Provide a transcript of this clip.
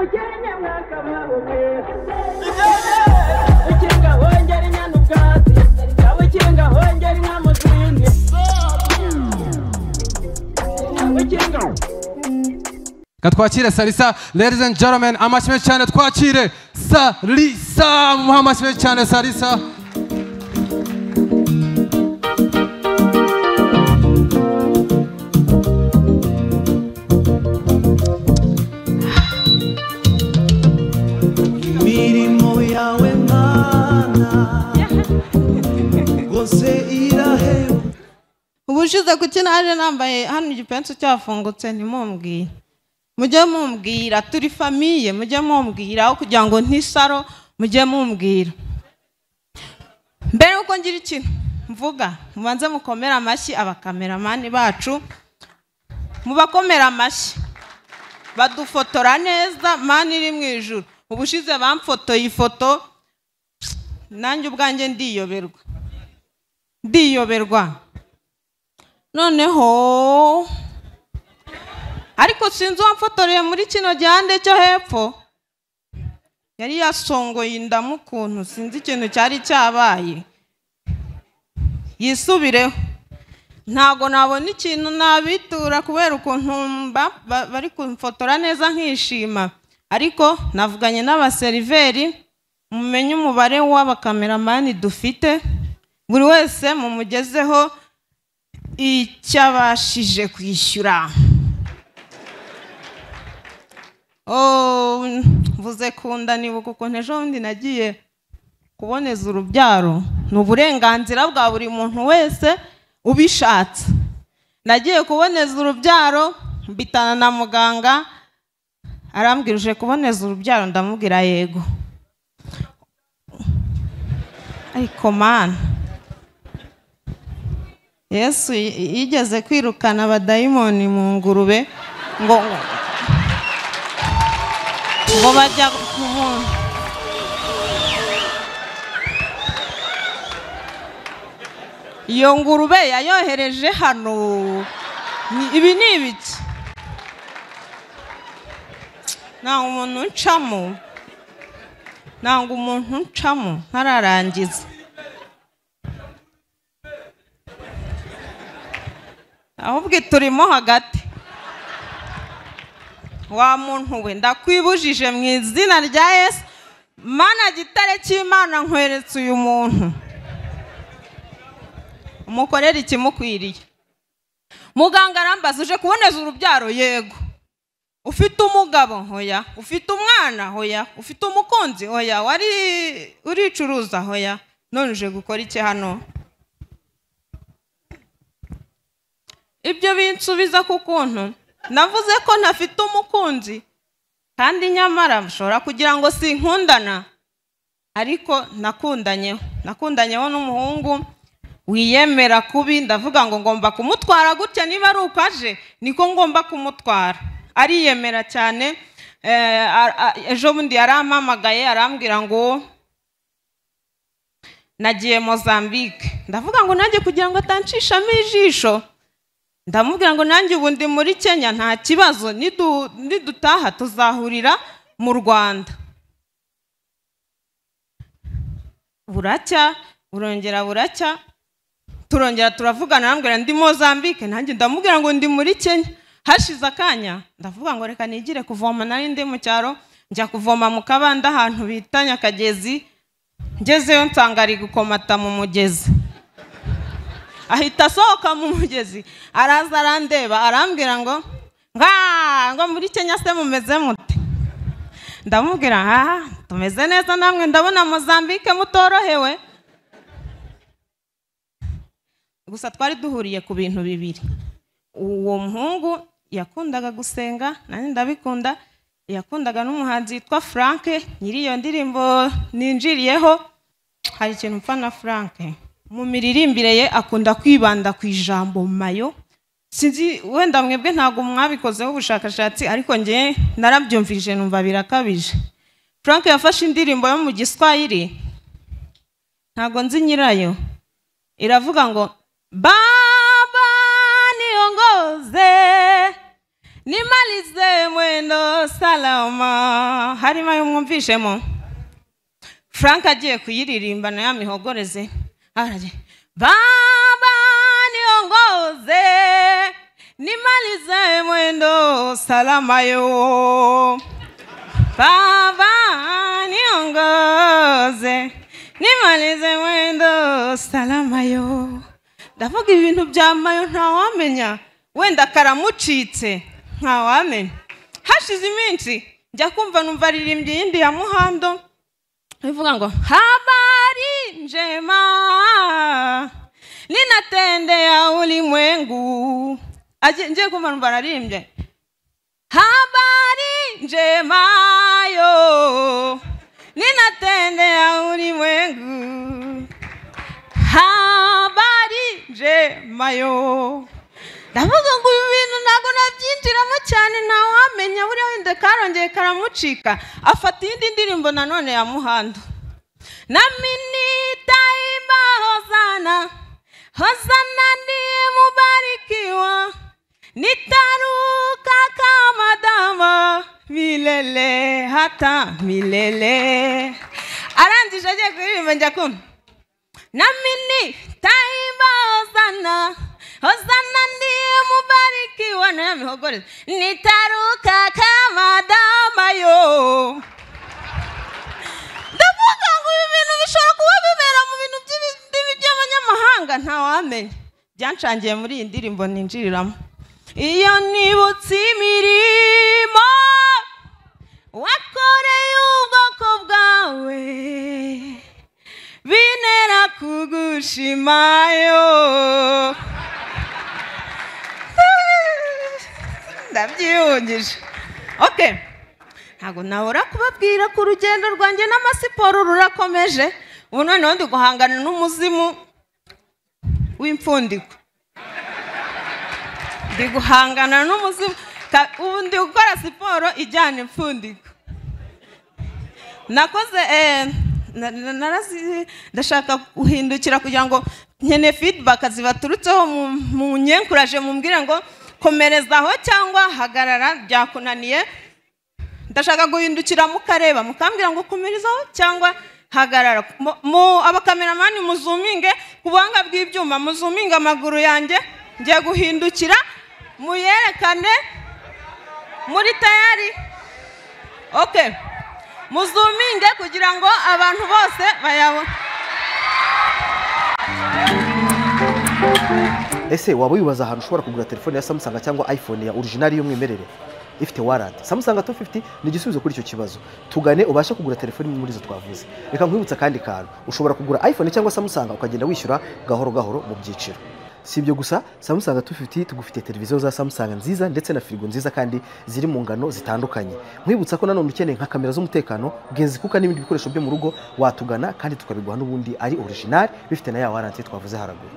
mukenye mwakababumwe ukinga hongera inyana ubwatsi ukinga hongera inka mu zindi ukinga. Twakire Salisa, ladies and gentlemen, amashyi menshi cyane twakire Salisa, muha amashyi menshi cyane Salisa. Imirimo yawe Mana rwose iraheba. Ubushize kuki naje nambaye hano igipensu cyafungutse ntimumbwire. Mujye mumbwira turi famille, mujye mumbwira aho kugira ngo ntisaro, mujye mumbwira. Mbere uko ngira ikintu mvuga, mubanze mukomera amashyi abakameramani bacu, mubakomera amashyi. Badufotora neza, Mana iri mu ijuru. Ubushize bamfotoye ifoto nanjye ubwanjye ndiyoberwa. Ndiyoberwa. Noneho ariko sinzi uwamfotoreye muri kino gihande cyo hepfo, yari yasongoye indamu ukuntu, sinzi ikintu cyari cyabaye. Yisubireho. Ntago nabona ikintu nabitura kubera ukuntu bari kumfotora neza nkishima. Ariko navuganye n'abaseriveri, mumenye umubare w'abakameramani dufite, buri wese mumugezeho icyabashije kwishyura. Oh, mvuze kunda nibuka ukuntu ejo bundi nagiye kuboneza urubyaro. Ni uburenganzira bwa buri muntu wese ubishatse. Nagiye kuboneza urubyaro mbitana na muganga, arambwira uje kuboneza urubyaro, ndamubwira yego. Ariko Mana, Yesu yigeze kwirukana abadayimoni mu ngurube ngo bajya ku muntu. Iyo ngurube yayohereje hano. Ibi ni ibiki? Nta umuntu ncamo, ntabwo umuntu ncamo ntararangiza. Ahubwo turimo hagati. Wa muntu we, ndakwibujije mu izina rya Yesu. Mana gitare cy'Imana, nkweretse uyu muntu, umukorere ikimukwiriye. Muganga arambaza uje kuboneza urubyaro? Yego. Ufite umugabo? Hoya. Ufite umwana? Hoya. Ufite umukunzi? Hoya. Wari uricuruza? Hoya. None uje gukora iki hano? Ibyo binsubiza ku kuntu navuze ko ntafite umukunzi, kandi nyamara mushobora kugira ngo sinkundana, ariko nakundanyeho. Nakundanyeho n'umuhungu wiyemera kubi, ndavuga ngo ngomba kumutwara gutya, niba ari uko aje niko ngomba kumutwara. Ariyemera cyane. Ejo bundi yarampamagaye arambwira ngo nagiye Mozambique. Ndavuga ngo nanjye kugira ngo atanshishamo ijisho, ndamubwira ngo nanjye ubu ndi muri Kenya, nta kibazo, nidutaha tuzahurira mu Rwanda. Buracya, burongera buracya, turongera turavugana, arambwira ndi Mozambique, nanjye ndamubwira ngo ndi muri Kenya. Hashize akanya ndavuga ngo reka nigire kuvoma, nari ndi mu cyaro, njya kuvoma mu kabanda ahantu bita Nyakagezi. Ngezeyo nsanga ari gukomata mu mugezi. Ahita asohoka mu mugezi, araza arandeba, arambwira ngo ngo muri Kenya se mumeze mute? Ndamubwira ah, tumeze neza namwe, ndabona Mozambique mutorohewe. Gusa twari duhuriye ku bintu bibiri. Uwo muhungu yakundaga gusenga, nanjye ndabikunda. Yakundaga n'umuhanzi witwa Frank, nyiri iyo ndirimbo ninjiriyeho. Hari ikintu mpfa na Frank, mu miririmbire ye akunda kwibanda ku ijambo mayo. Sinzi wenda mwebwe ntabwo mwabikozeho ubushakashatsi, ariko nge narabyumvije numva birakabije. Frank yafashe indirimbo yo mu Giswahili, ntabwo nzi nyirayo, iravuga ngo Baba niongoze nimalize mwendo. mwendo salama. Harimo ayo mwumvishemo. Frank agiye kuyiririmba na ya mihogoreze. Araje. Baba niongoze nimalize mwendo salama yo. Baba niongoze nimalize mwendo salama yo. Ndavuga ibintu bya mayo ntawamenya, wenda karamucitse ntawamenya. Hashize iminsi njya kumva numva aririmbye iyindi ya Muhando ivuga ngo habari njema ninatendea ulimwengu. Ngiye kumva numva ararimbye habari njema yo ninatendea ulimwengu, habari njema yo. Ndavuga ngo ibi bintu ntabwo nabyinjiramo cyane ntawamenya, buriya wenda karongeye karamucika. Afata iyindi ndirimbo nanone ya Muhando. Nami nitaimba hosana, hosana ndiye mubarikiwa, nitaruka kama dama milele hata milele. Arangije agiye kuririmba njya kumva nami nitaimba hosana, hosana ndiye mubarikiwa, na mihogoreze nitaruka kama dama yo. Ndavuga ngo ibi bintu bishobora kuba bibera mu bintu by'indimi by'abanyamahanga ntawamenya. Byanshangiye muri iyi ndirimbo ninjiriramo. Iyo nibutse imirimo wakoreye ubwoko bwawe binera kugushimayo. Ndabyiyungije. Okay. Ntabwo nabura kubabwira ko urugendo rwanjye n'amasiporo rurakomeje. Ubu noneho ndi guhangana n'umuzimu w'impfundiko. Ndi guhangana n'umuzimu. Ubu ndi gukora siporo ijyana impfundiko. Nakoze ndashaka guhindukira kugira ngo nkene feedback zibaturutseho mu nyenkuraje mumbwire ngo komerezaho cyangwa hagarara byakunaniye. Ndashaka guhindukira mukareba mukambwira ngo komerezaho cyangwa hagarara. Mu abakameramani muzuminge ku buhanga bw'ibyuma, muzuminge amaguru yanjye ngiye guhindukira muyerekane. Muri tayari? Okay. Muzuminge kugira ngo abantu bose bayabone. Ese waba wibaza ahantu ushobora kugura telefone ya Samsung cyangwa iPhone ya original y'umwimerere ifite warranty? Samsung 250 ni igisubizo kuri icyo kibazo. Tugane ubashe kugura telefone imwe muri zo twavuze. Reka nkwibutsa kandi kantu, ushobora kugura iPhone cyangwa Samsung ukagenda wishyura gahoro gahoro mu byiciro. Si ibyo gusa, Samsung 250 tugufite televiziyo za Samsung nziza ndetse na firigo nziza kandi ziri mu ngano zitandukanye. Nkwibutsa ko nanone ukeneye nka kamera z'umutekano, genzi kuka n'ibindi bikoresho byo mu rugo watugana kandi tukabiguha n'ubundi ari original bifite na ya warranty twavuze haraguru.